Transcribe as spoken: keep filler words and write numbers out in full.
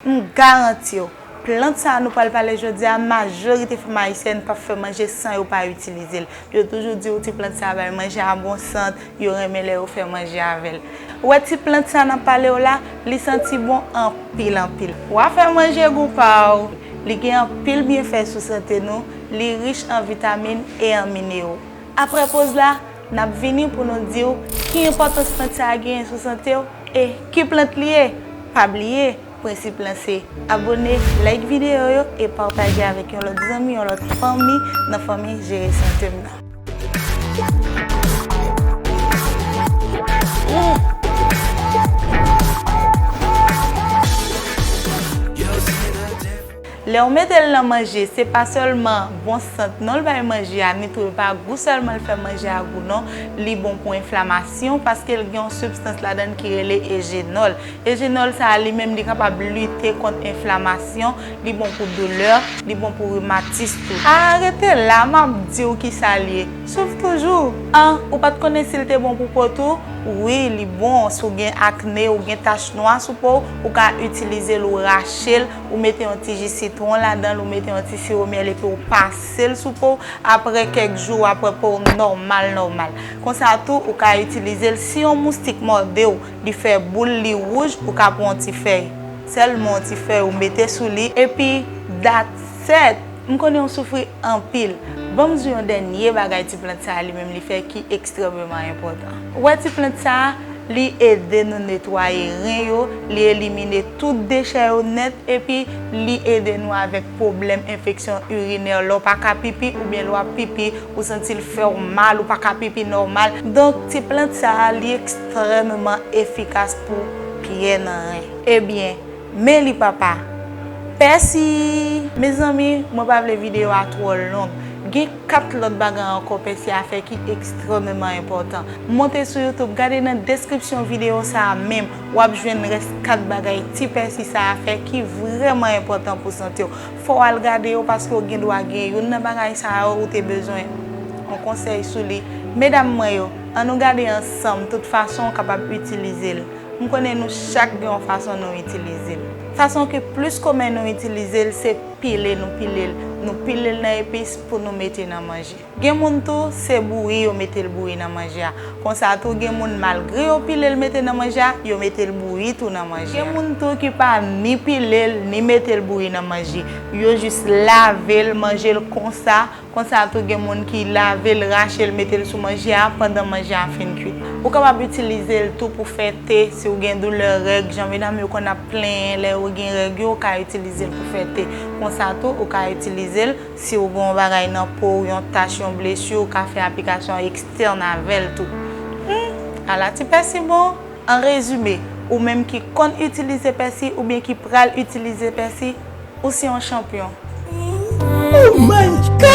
M garanti w, plant sa a nou pral pale jodi a, majorite fanm ayisyèn p ap fè manje san yo pa itilize l. Yo toujou di w ti plant sa a bay manje a bon sant, yo renmen lè yo fè manje avè l. Ou wè ti plant sa a n ap pale w la, li santi bon anpil anpil. W a fè manje gou pa w. Li gen anpil byenfè sou sante nou, li rich an vitamin e an minewo. Apre poz la, n ap vini pou nou di w ki enpòtans plant sa a genyen sou sante w e ki plant li ye. Pa bliye, prensip lan se abòne, like videyo yo e pataje avèk yon lòt zanmi, yon lòt fanmi nan fanmi Jere Sante m nan. Lè w mete l nan manje, se pa sèlman bon sant non l bay manje a, ni tou e pa gou sèlman l fè manje a gou non, li bon pou enflamasyon paske l gen yon sibstans ladan l ki rele ejenòl. Ejenòl sa a li menm li kapab lite kont enflamasyon, li bon pou doulè, li bon pou rimatis tou. A rete la, m ap di w kisa l ye. Swiv toujou. An, ou pa t konnen si l te bon pou po tou? Wi, li bon. Si w gen akne, ou gen tach nwa sou po w, ou ka itilize l, ou rache l, ou mete yon ti ji sitwon ladan l, ou mete yon ti siwo myèl epi ou pase l sou po w. Apre kèk jou, w ap wè po w nòmal, nòmal. Konsa tou, ou ka itilize l si yon moustik mòde w, li fè boul, li wouj, ou ka pran yon ti fèy. Sèlman yon ti fèy ou mete sou li, epi that's it. M konnen w soufri anpil. Ban m di w yon dènye bagay ti plant sa a li menm li fè ki ekstrèmeman enpòtan. Ou wè ti plant sa a, li ede nou netwaye ren yo, li elimine tout dechè yo nèt, epi li ede nou avèk pwoblèm enfeksyon irinè. Lè w pa ka pipi oubyen lè w ap pipi, ou santi l fè w mal, ou pa ka pipi nòmal. Donk, ti plant sa a, li ekstrèmeman efikas pou pyè nan ren. Ebyen, men li papa. Pèsi! Mezanmi, mwen pa vle videyo a twò long. Gen kat lòt bagay ankò pèsi a fè ki ekstrèmeman enpòtan. Monte sou YouTube, gade nan deskripsyon videyo sa a menm, w ap jwenn rès kat bagay ti pèsi sa a fè ki vrèman enpòtan pou sante w. Fò w al gade yo paske w gen dwa gen youn nan bagay sa yo ou te bezwen yon konsèy sou li. Medam mwen yo, ann nou gade ansanm tout fason w kapab itilize l. M konnen nou chak gen yon fason nou itilize l. Fason ki plis komen nou itilize l, se pile nou pile l. Nou pile l nan epis pou nou mete nan manje. Gen moun tou, se bouyi yo mete l bouyi nan manje a. Konsa tou, gen moun, malgre yo pile l mete nan manje a, yo mete l bouyi tou nan manje a. Gen moun tou ki pa ni pile l, ni mete l bouyi nan manje. Yo jis lave l, manje l konsa. Konsa tou, gen moun ki lave l, rache l, mete l sou manje a pandan manje a fin kuit. Ou kapab itilize l tou pou fè te si w gen doulè règ, jan medam yo konn ap plenyen lè yo gen règ yo, ou ka itilize l pou fè te. Konsa tou, ou ka itilize l si w gen yon bagay nan po w, yon tach, yon blesi, ou ka fè aplikasyon ekstèn avè l tou. Hmm, ala ti pèsi bon! An rezime, ou menm ki konn itilize pèsi oubyen ki pral itilize pèsi, ou se yon chanpyon. Oh my God!